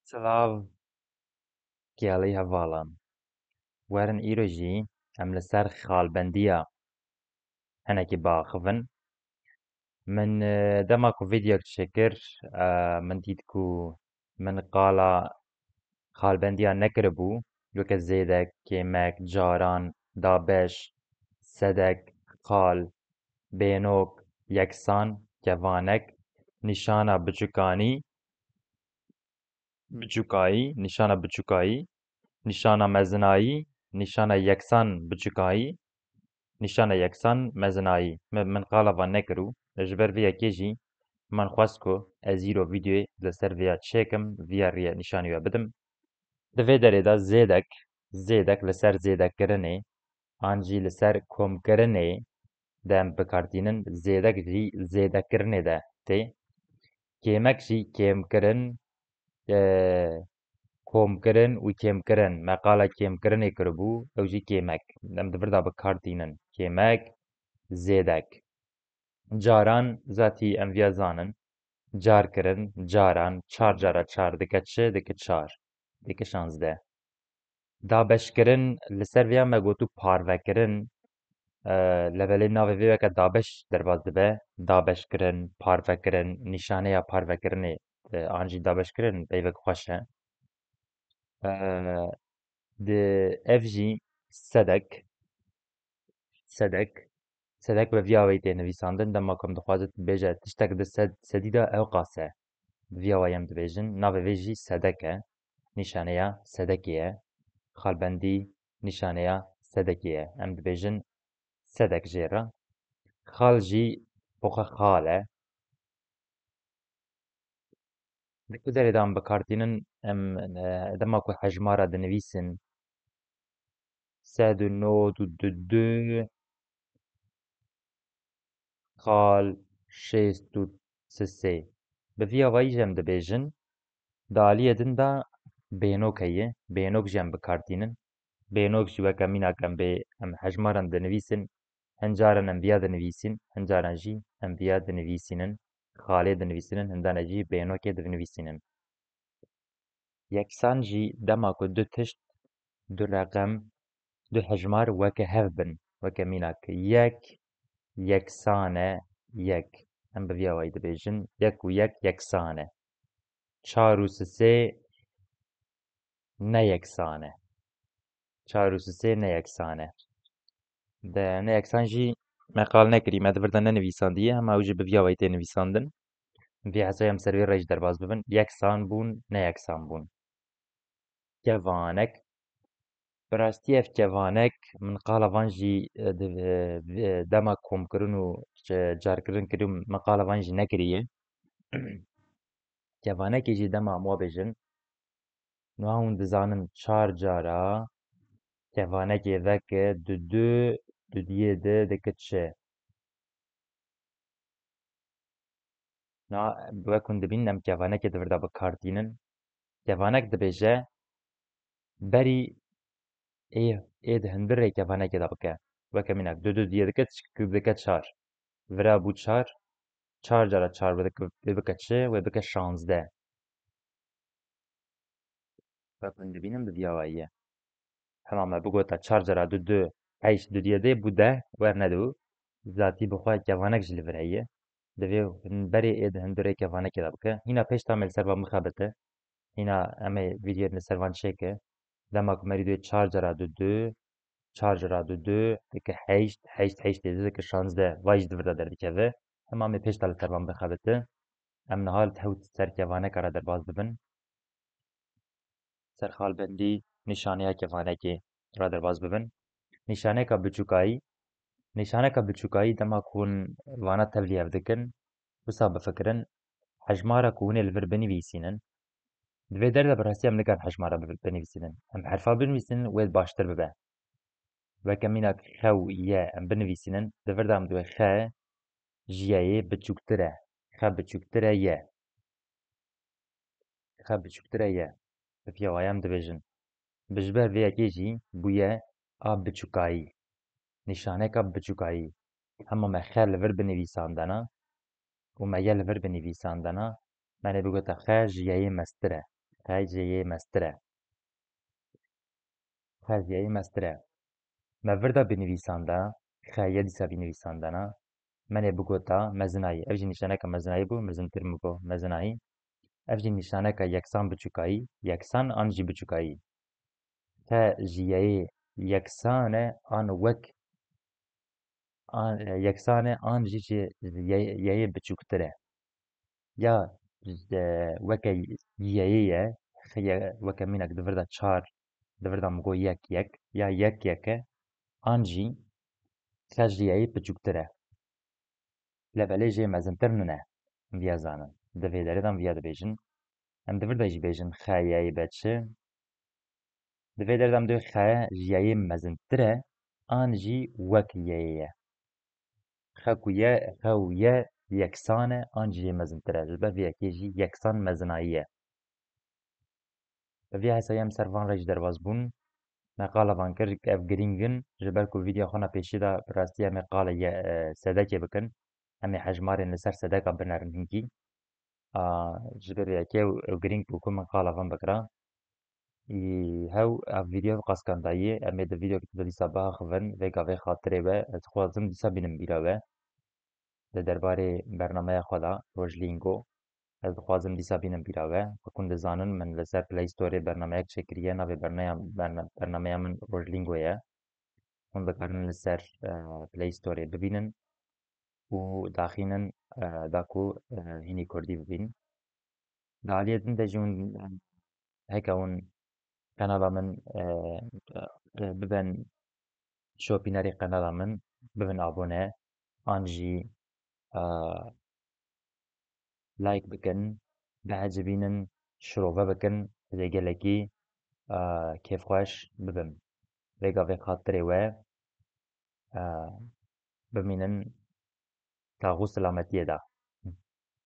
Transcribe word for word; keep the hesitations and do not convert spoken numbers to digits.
Silav, gelî hevalan. Werin îro jî em li ser xalbendiya hinekî biaxivin. Min, e, dema ku vîdyoyek çêkir, e, min dît ku min qala xalbendiya nekiribû, weke zêdek, kêmek, caran, dabeş, sedek, xal, bênok, yeksan, kevanek, nîşana biçûkanî, biçûkayî, nîşana biçûkayî, nîşana mezinayî, nîşana yeksan biçûkayî, nîşana yeksan mezinayî. Min, min qala van nekirû. Ji ber vê yekê jî min xwest ku ez îro vîdyoyê li ser vêya çêkim, vêya rêya nîşanî we bidim. Di vê derê de zêdek, zêdek li ser zêdekirinê, an jî li ser komkirinê de em bi kar tînin, zêdek jî zêdekirinê de tê. Kêmek jî kêmkirin, e, komkirin û kêmkirin. Me qala kêmkirinê kiribû, ew jî kêmek. Em di vir de bi kar tînin. Kêmek, zêdek. Caran, zatî em viya zanin. Car kirin, caran, çar cara çar dike çi? Dike çar. Dike şazdeh. Dabeşkirin, li ser vêya me gotû parvekirin. E, lebelê navê vê weke dabeş derbas dibe. Dabeşkirin, parvekirin, nîşaneya parvekirinê, e, an jî dabeşkirin peyvek xweş e. E, di ev jî sedek, sedek, sedek bi vîya weyî tê nivîsandin. Dema ku em dixwaze tu bêje tiştek di sed, sedî de ew qas e. Bi vîya weyî em dibêjin. Navê vê jî sedek e. Nîşaneya sedekê ye. Xalbendî nîşaneya sedekê ye. Em dibêjin sedek jê re. Xal jî bi xwe xal e. Di ku derê de em bi kar tînin, em, e, dema ku hejmara dinivîsin, sed û nod û du, xal şêst û sê. Bi vî awayî jî em dibêjin, di aliyê din de bênok heye, bênok jî em bi kar tînin. Bênok jî weke mînak em bê, em hejmaran dinivîsin, hin caran em viya dinivîsin, hin caran jî em viya dinivîsînin, xalê dinivîsînin, hindane jî bênokê dinivîsînin. Yeksan jî dema ku du tişt, du reqem, du hejmar weke hev bin, weke mînak yek, yeksan e, yek. Em bi vî awayî dibêjin, yek û yek yeksan e. Çar û sisê ne yeksan e. Çar û sisê ne yeksan e. De ne yeksan jî me qal nekirî, me di vir de nenivîsandiye, hema ew jî bi vî awayî tê nivîsandin. Vî hesayê em ser wê rê jî derbas bibin. Yeksan bûn, ne yeksan bûn. Kevanek. Bi rastî ev kevanek, min qala van jî, e, di, e, e, dema komkirin û, e, carkirin kirî, min qala van jî nekiriye. Kevanekê jî dema em wa bêjin, niha hûn dizanin çar cara kevanekê veke, du du, du diyê di dike çi? Na, wek hûn dibînin, em kevanekê di vir de bi kar tînin. Kevanek dibêje, berî ê, ê di hundirê kevanekê de bike. Weke mînak, du du diyê dike, dike çar. Vira bû çar, çar cara çar wê dike, wê bike çi? Wê bike şazdeh. Wek hûn dibînin bi vî awayî ye. Hema me bigota çar cara du du, heşt, du diyê dê bû deh, werne dibû. Zatî bi xwe kevanek jî li vir heye. Divê berê ê di hundirê kevanekê de bike. Hîna pêş tamê li ser van bixebite. Hîna em ê vîdyoyên li ser van çêke. Dema ku merî duyê çar cara du du, çar cara du du, dike heşt, heşt, heşt tê dike şazdeh, vay jî di vir de derdikeve. Hema em ê pêş de li ser van bixebite. Em niha li hewt ser kevaneka re derbas bibin. Ser xalbendî nîşaneya kevanekê re derbas bibin. Nîşaneka biçûkayî, nîşaneka biçûkayî dema ku hûn vana tevlî hev dikin, wisa bifikirin, hejmara ku hûn ê li vir binivîsînin, di vê derê de bi rastî em nikarin hejmara bi-, binivîsînin. Em herfa binivîsînin, wê baştir bibe. Weke mînak xe û ye em binivîsînin, di vir de em diwê xe ji yeyê biçûktir e. Xe biçûktir e ye. Xe biçûktir e ye. Bi vî awayî em dibêjin. Bi ji ber vê yekê jî bûye a biçûkayî. Nîşaneka biçûkayî. Hema me xe li vir binivîsandana û me ye li vir binivîsandana, me nê bigota xe ji yeyê mestir e. Xe ji yê mestir e. Xe ji yê mestir e. Me vir de binivîsanda, xe ye dîsa binivîsandana. Menê bigota mezinayî. Ev jî nîşaneka mezinayî bû, mezintir min got mezinayî. Ev jî nîşaneka yeksan biçûkayî, yeksan an jî biçûkayî. Xe ji yeyê yeksan e an wek an, e, yeksan e an jî ji ye-, yeyê biçûktir e. Ya, e, weke yeyê ye, xe ye, weke mînak di vir de çar, di vir de min got yek yek, ya yek yek e, an jî xe ji yeyê biçûktir e. Lê belê jê mezintir nine. Em viya zanin. Di vê derê de em viya dibêjin. Em di vir de jî bêjin xe yeyê be çi? Di vê derê de em dê xe ji yeyê mezintir e, an jî wek yeyê ye. Xe ku ye, xe û ye yeksan e, an jî jê mezintir e. Ji ber vê yekê jî yeksan mezinayî ye. Bi vî hesayî em ser van re jî derbas bûn. Me qala van kir, ev girîng in, ji ber ku vîdyoya xwe na pêşî de bi rastî em ê qala ye, e, sedekê bikin. Em ê hejmarên li ser sedeka binerin hinkî. A, ji ber vê yekê ew, ew girîng bû ku min qala van bikira. Î hew, ev vîdyo qas kanda ye, em ê di vîdyoyekî di dîsa biaxivin, vê gavê xatirê we, ez dixwazim dîsa bînim bîra we. Di derbarê bernameya xwe de, Rojlîngo, ez dixwazim dîsa bînim bîra we. Wekûn dizanin, min li ser Play Storê bernameyek çêkiriye, navê berneya-, berna-, bernameya min Rojlîngo ye. Hûn dikarin li ser, e, Play Storê bibînin û daxînin, e, da ku, e, hînî kurdî bibîn. Di aliyê din de jî hûn, e, heke hûn qenala min, e, e, biben şopînerê qenala min, bibin abone, an jî, e, like bikin, biecibînin, şirove bikin, ez ê gelekî, e, kêfxweş bibim. Vê gavê xatirê we, e, bimînin sax û selametiyê de.